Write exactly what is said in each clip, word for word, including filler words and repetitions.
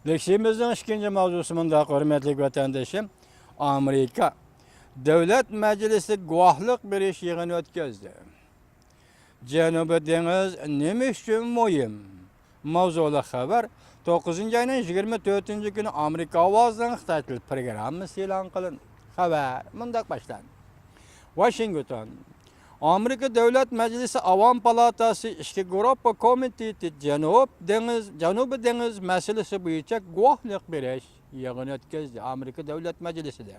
لېكسىيىمىزنىڭ ئىككىنچى ماۋزۇسى مۇنداق، ھۆرمەتلىك ۋەتەندىشىم، ئامېرىكا دۆلەت مەجلىسى گۇۋاھلىق بېرىش يىغىنى ئۆتكۈزدى. جەنۇبىي دېڭىز نېمە ئۈچۈن مۇھىم؟ ماۋزۇلۇق خەۋەر توققۇزىنچى ئاينىڭ يىگىرمە تۆتىنچى كۈنى ئامېرىكا ئاۋازىنىڭ خىتاي تىل پروگراممىسى ئېلان قىلىندى. خەۋەر مۇنداق باشلاندى. ۋاشىنگتون. ئامېرىكا دۆلەت مەجلىسى ئاۋام پالاتاسى ئىچكى گۇرۇپپا كومىتېتى جەنۇب دېڭىز، جەنۇبىي دېڭىز مەسىلىسى بويىچە گۇۋاھلىق بېرىش يىغىنى ئۆتكۈزدى. ئامېرىكا دۆلەت مەجلىسىدە.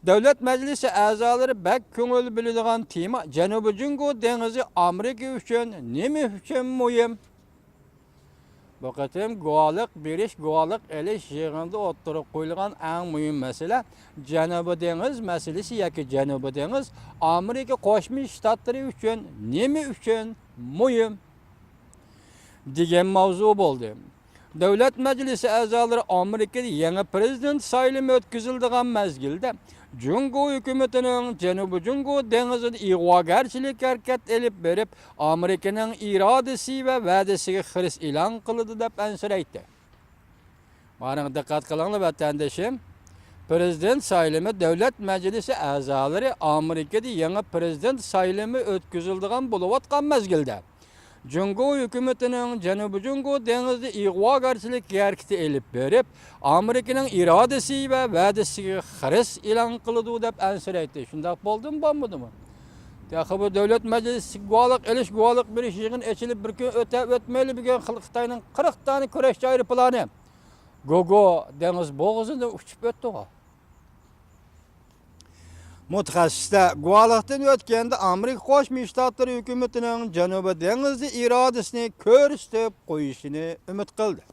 دۆلەت مەجلىسى ئەزالىرى بەك كۆڭۈل بۆلىدىغان تېما جەنۇبىي جۇڭگو دېڭىزى ئامېرىكا ئۈچۈن نېمە ئۈچۈن مۇھىم؟ بۇ قېتىم گۇۋاھلىق بېرىش، گۇۋاھلىق ئېلىش يىغىنىدا ئوتتۇرىغا قويۇلغان ئەڭ مۇھىم مەسىلە جەنۇبىي دېڭىز مەسىلىسى ياكى جەنۇبىي دېڭىز ئامېرىكا قوشما شتاتلىرى ئۈچۈن نېمە ئۈچۈن مۇھىم دېگەن ماۋزۇ بولدى. دۆلەت مەجلىسى ئەزالىرى ئامېرىكىدا يېڭى پىرېزىدېنت سايلىمى ئۆتكۈزۈلىدىغان مەزگىلدە، جۇڭگو ھۆكۈمىتىنىڭ جەنۇبىي جۇڭگو دېڭىزىدا ئىغۋاگەرچىلىك ھەرىكەت ئېلىپ بېرىپ، ئامېرىكىنىڭ ئىرادىسى ۋە ۋەدىسىگە خىرىس ئېلان قىلىدۇ دەپ ئەنسىرەيتتى. مانا دىققەت قىلىڭلار، ۋەتەندىشىم. پىرېزىدېنت سايلىمى دۆلەت مەجلىسى ئەزالىرى ئامېرىكىدا يېڭى پىرېزىدېنت سايلىمى ئۆتكۈزۈلىدىغان بولۇۋاتقان مەزگىلدە، جۇڭگو ھۆكۈمىتىنىڭ جەنۇبىي جۇڭگو دېڭىزىدا ئىغۋاگەرچىلىك ھەرىكىتى ئېلىپ بېرىپ، ئامېرىكىنىڭ ئىرادىسى ۋە ۋەدىسىگە خىرىس ئېلان قىلىدۇ دەپ ئەنسىرەيتتى. شۇنداق بولدىمۇ، بولمىدىمۇ؟ تېخى بۇ دۆلەت مەجلىسى گۇۋاھلىق ئېلىش، گۇۋاھلىق بېرىش يىغىنى ئېچىلىپ بىر كۈن ئۆتە ئۆتمەيلا بۈگۈن خىتاينىڭ قىرىق دانە كۈرەشچى ئايروپىلانى گوگو دېڭىز بوغۇزىدىن ئۇچۇپ ئۆتتىغۇ. مۇتەخەسسىسلەر گۇۋاھلىقتىن ئۆتكەندە ئامېرىكا قوشما شتاتلىرى ھۆكۈمىتىنىڭ جەنۇبىي دېڭىزدا ئىرادىسىنى كۆرسىتىپ قويۇشىنى ئۈمىد قىلدى.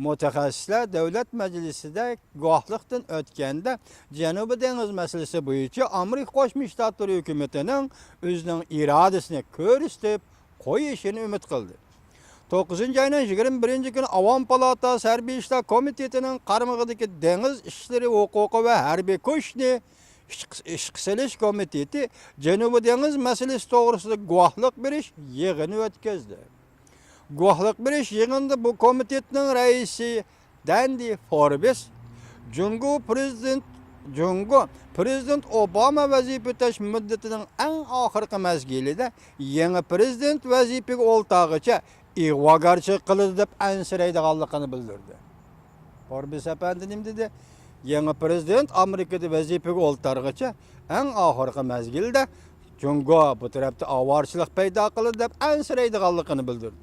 مۇتەخەسسىسلەر دۆلەت مەجلىسىدە گۇۋاھلىقتىن ئۆتكەندە جەنۇبىي دېڭىز مەسىلىسى بويىچە ئامېرىكا قوشما شتاتلىرى ھۆكۈمىتىنىڭ ئۆزىنىڭ ئىرادىسىنى كۆرسىتىپ قويۇشىنى ئۈمىد قىلدى. توققۇزىنچى ئاينىڭ يىگىرمە بىرىنچى كۈنى ئاۋام پالاتاسى ھەربىي ئىشلار كومىتېتىنىڭ قارمىقىدىكى دېڭىز ئىشلىرى ھوقۇقى ۋە ھەربىي كۈچنى ئىشقا، ئىشقا سېلىش كومىتېتى جەنۇبىي دېڭىز مەسىلىسى توغرىسىدا گۇۋاھلىق بېرىش يىغىنى ئۆتكۈزدى. گۇۋاھلىق بېرىش يىغىنىدا بۇ كومىتېتنىڭ رەئىسى دەندى فوربس، جۇڭگو پىرېزىدېنت، جۇڭگو پىرېزىدېنت ئوباما ۋەزىپە ئۆتەش مۇددىتىنىڭ ئەڭ ئاخىرقى مەزگىلىدە يېڭى پىرېزىدېنت ۋەزىپىگە ئولتارغىچە ئىغۋاگەرچىلىك قىلىدۇ دەپ ئەنسىرەيدىغانلىقىنى بىلدۈردى. فوربس ئەپەندى نېمە دېدى؟ يېڭى پىرېزىدېنت ئامېرىكىدا ۋەزىپىگە ئولتارغىچە ئەڭ ئاخىرقى مەزگىلدە جۇڭگو بۇ تەرەپتە ئاۋارىچىلىق پەيدا قىلىدۇ دەپ ئەنسىرەيدىغانلىقىنى بىلدۈردى.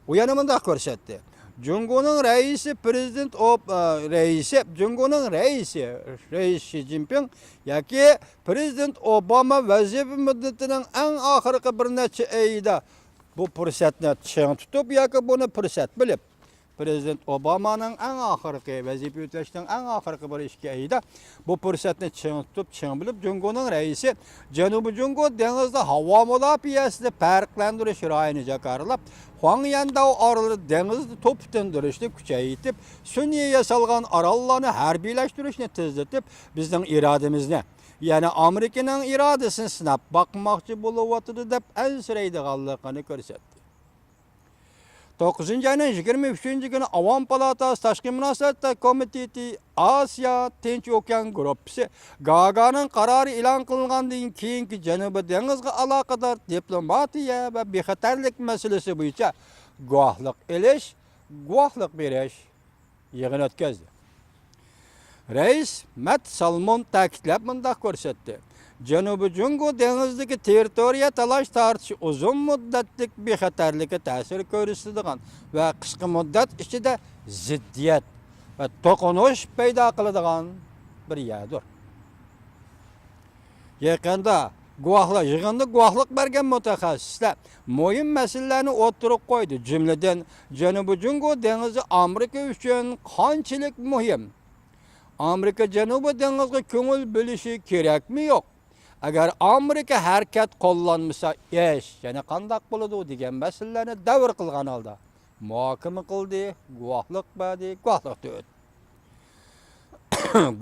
ئۇ يەنە مۇنداق كۆرسەتتى. جۇڭگونىڭ رەئىسى پىرېزىدېنت ئوب-، ئە، رەئىسى، جۇڭگونىڭ رەئىسى، رەئىس شى جىنپىڭ ياكى پىرېزىدېنت ئوباما ۋەزىپە مۇددىتىنىڭ ئەڭ ئاخىرقى بىر نەچچە ئېيىدا بۇ پۇرسەتنى چىڭ تۇتۇپ ياكى بۇنى پۇرسەت بىلىپ، پىرېزىدېنت ئوبامانىڭ ئەڭ ئاخىرقى ۋەزىپە ئۆتەشنىڭ ئەڭ ئاخىرقى بىر ئىككى ئېيىدا بۇ پۇرسەتنى چىڭ تۇتۇپ، چىڭ بىلىپ، جۇڭگونىڭ رەئىسى جەنۇبىي جۇڭگو دېڭىزىدا ھاۋا مۇداپىئەسىنى پەرقلەندۈرۈش رايونى جاكارلاپ، خۇاڭيەنداۋ ئارىلىدا دېڭىزدا توپا تىندۇرۇشنى كۈچەيتىپ، سۈنئىي ياسالغان ئاراللارنى ھەربىيلەشتۈرۈشنى تېزلىتىپ، بىزنىڭ ئىرادىمىزنى، يەنى ئامېرىكىنىڭ ئىرادىسىنى سىناپ باقماقچى بولۇۋاتىدۇ، دەپ ئەنسىرەيدىغانلىقىنى كۆرسەتتى. توققۇزىنچى ئاينىڭ يىگىرمە ئۈچىنچى كۈنى ئاۋام پالاتاسى تاشقى مۇناسىۋەتلەر كومىتېتى ئاسىيا تىنچ ئوكيان گۇرۇپپىسى گاگانىڭ قارارى ئېلان قىلىنغاندىن كېيىنكى جەنۇبىي دېڭىزغا ئالاقىدار دىپلوماتىيە ۋە بىخەتەرلىك مەسىلىسى بويىچە گۇۋاھلىق ئېلىش، گۇۋاھلىق بېرىش يىغىنى ئۆتكۈزدى. رەئىس مەت سالمون تەكىتلەپ مۇنداق كۆرسەتتى: جەنۇبىي جۇڭگو دېڭىزىدىكى تېررىتورىيە تالاش-تارتىش ئۇزۇن مۇددەتلىك بىخەتەرلىككە تەسىر كۆرسىتىدىغان ۋە قىسقا مۇددەت ئىچىدە زىددىيەت ۋە توقۇنۇش پەيدا قىلىدىغان بىر يەردۇر. يېقىندا گۇۋاھلار، يىغىندا گۇۋاھلىق بەرگەن مۇتەخەسسىسلەر مۇھىم مەسىلىلەرنى ئوتتۇرىغا قويدى. جۈملىدىن، جەنۇبىي جۇڭگو دېڭىزى ئامېرىكا ئۈچۈن قانچىلىك مۇھىم؟ ئامېرىكا جەنۇبىي دېڭىزغا كۆڭۈل بۆلۈشى كېرەكمۇ يوق؟ ئەگەر ئامېرىكا ھەرىكەت قوللانمىسا، ئىش يەنە قانداق بولىدۇ؟ دېگەن مەسىلىلەرنى دەۋر قىلغان ھالدا مۇھاكىمە قىلدى، گۇۋاھلىق بەردى، گۇۋاھلىق تۆت.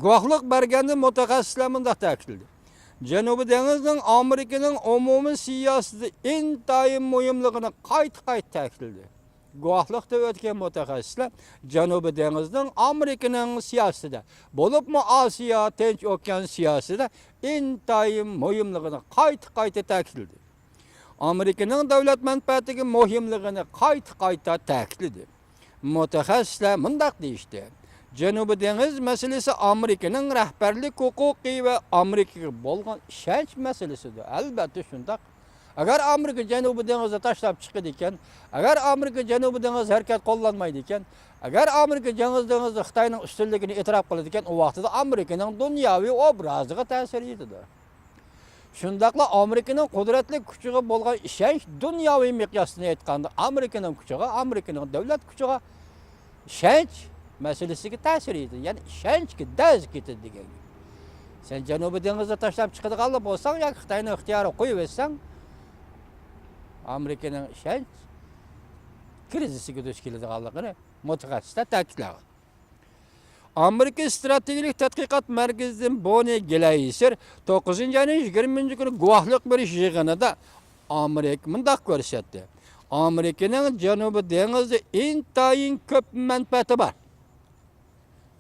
گۇۋاھلىق بەرگەندە مۇتەخەسسىسلەر مۇنداق تەكىتلىدى: جەنۇبىي دېڭىزنىڭ ئامېرىكىنىڭ ئومۇمىي سىياسىتىدە ئىنتايىن مۇھىملىقىنى قايتا-قايتا تەكىتلىدى. گۇۋاھلىقتا ئۆتكەن مۇتەخەسسىسلەر جەنۇبىي دېڭىزنىڭ ئامېرىكىنىڭ سىياسىتىدە، بولۇپمۇ ئاسىيا، تىنچ ئوكيان سىياسىتىدە ئىنتايىن مۇھىملىقىنى قايتا-قايتا تەكىتلىدى. ئامېرىكىنىڭ دۆلەت مەنپەئەتىگە مۇھىملىقىنى قايتا-قايتا تەكىتلىدى. مۇتەخەسسىسلەر مۇنداق دېيىشتى: جەنۇبىي دېڭىز مەسىلىسى ئامېرىكىنىڭ رەھبەرلىك ھوقۇقى ۋە ئامېرىكىغا بولغان ئىشەنچ مەسىلىسىدۇر. ئەلۋەتتە شۇنداق. ئەگەر ئامېرىكا جەنۇبىي دېڭىزنى تاشلاپ چىقىدىكەن، ئەگەر ئامېرىكا جەنۇبىي دېڭىز ھەرىكەت قوللانمايدىكەن، ئەگەر ئامېرىكا دېڭىز دېڭىزدا خىتاينىڭ ئۈستۈنلۈكىنى ئېتىراپ قىلىدىكەن، ئۇ ۋاقتىدا ئامېرىكىنىڭ دۇنياۋى ئوبرازىغا تەسىر يېتىدۇ. شۇنداقلا ئامېرىكىنىڭ قۇدرەتلىك كۈچىگە بولغان ئىشەنچ، دۇنياۋى مىقياستىن ئېيتقاندا، ئامېرىكىنىڭ كۈچىگە، ئامېرىكىنىڭ دۆلەت كۈچىگە ئىشەنچ مەسىلىسىگە تەسىر يېتىدۇ. يەنى ئىشەنچكە دەز كېتىدۇ دېگەن گەپ. سەن جەنۇبىي دېڭىزنى تاشلاپ چىقىدىغانلا بولساڭ ياكى خىتاينىڭ ئىختىيارىغا قويۇۋەتسەڭ، ئامېرىكىنىڭ ئىشەنچ كىرىزىسىگە دۇچ كېلىدىغانلىقىنى مۇتەخەسسىسلەر تەكىتلەۋاتىدۇ. ئامېرىكا ئىستراتېگىيەلىك تەتقىقات مەركىزىدىن بونى گلەيسېر توققۇزىنچى ئاينىڭ يىگىرمىنچى كۈنى گۇۋاھلىق بېرىش يىغىنىدا ئامېرىكا مۇنداق كۆرسەتتى: ئامېرىكىنىڭ جەنۇبىي دېڭىزدا ئىنتايىن كۆپ مەنپەئەتى بار.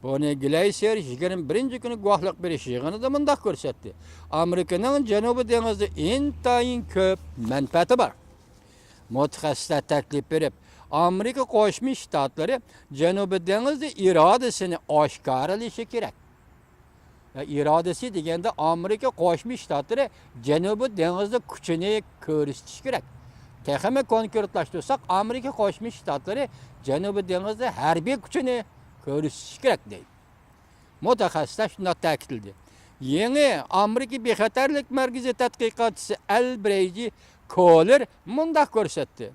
بونى گلەيسېر يىگىرمە بىرىنچى كۈنى گۇۋاھلىق بېرىش يىغىنىدا مۇنداق كۆرسەتتى: ئامېرىكىنىڭ جەنۇبىي دېڭىزدا ئىنتايىن كۆپ مەنپەئەتى بار. مۇتەخەسسىسلەر تەكلىپ بېرىپ، ئامېرىكا قوشما شتاتلىرى جەنۇبىي دېڭىزدا ئىرادىسىنى ئاشكارىلىشى كېرەك. ئىرادىسى دېگەندە، ئامېرىكا قوشما شتاتلىرى جەنۇبىي دېڭىزدا كۈچىنى كۆرسىتىشى كېرەك. تېخىمۇ كونكرېتلاشتۇرساق، ئامېرىكا قوشما شتاتلىرى جەنۇبىي دېڭىزدا ھەربىي كۈچىنى كۆرسىتىشى كېرەك، دەيدۇ. مۇتەخەسسىسلەر شۇنداق تەكىتلىدى. يېڭى ئامېرىكا بىخەتەرلىك مەركىزى تەتقىقاتچىسى ئەلبرېيجى كولېر مۇنداق كۆرسەتتى: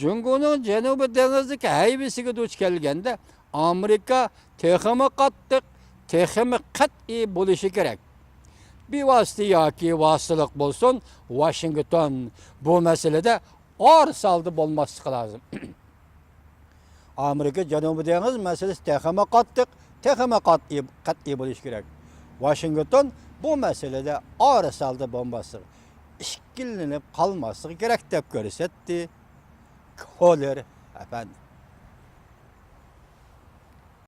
جۇڭگونىڭ جەنۇبىي دېڭىزدىكى ھەيۋىسىگە دۇچ كەلگەندە، ئامېرىكا تېخىمۇ قاتتىق، تېخىمۇ قەتئىي بولۇشى كېرەك. بىۋاسىتە ياكى ۋاسىتىلىق بولسۇن، ۋاشىنگتون بۇ مەسىلىدە ئارىسالدى بولماسلىقى لازىم. ئامېرىكا جەنۇبىي دېڭىز مەسىلىسى تېخىمۇ قاتتىق، تېخىمۇ قەتئىي، قەتئىي بولۇشى كېرەك. ۋاشىنگتون بۇ مەسىلىدە ئارىسالدى بولماسلىقى، ئىككىلىنىپ قالماسلىقى كېرەك، دەپ كۆرسەتتى كولېر ئەپەندى.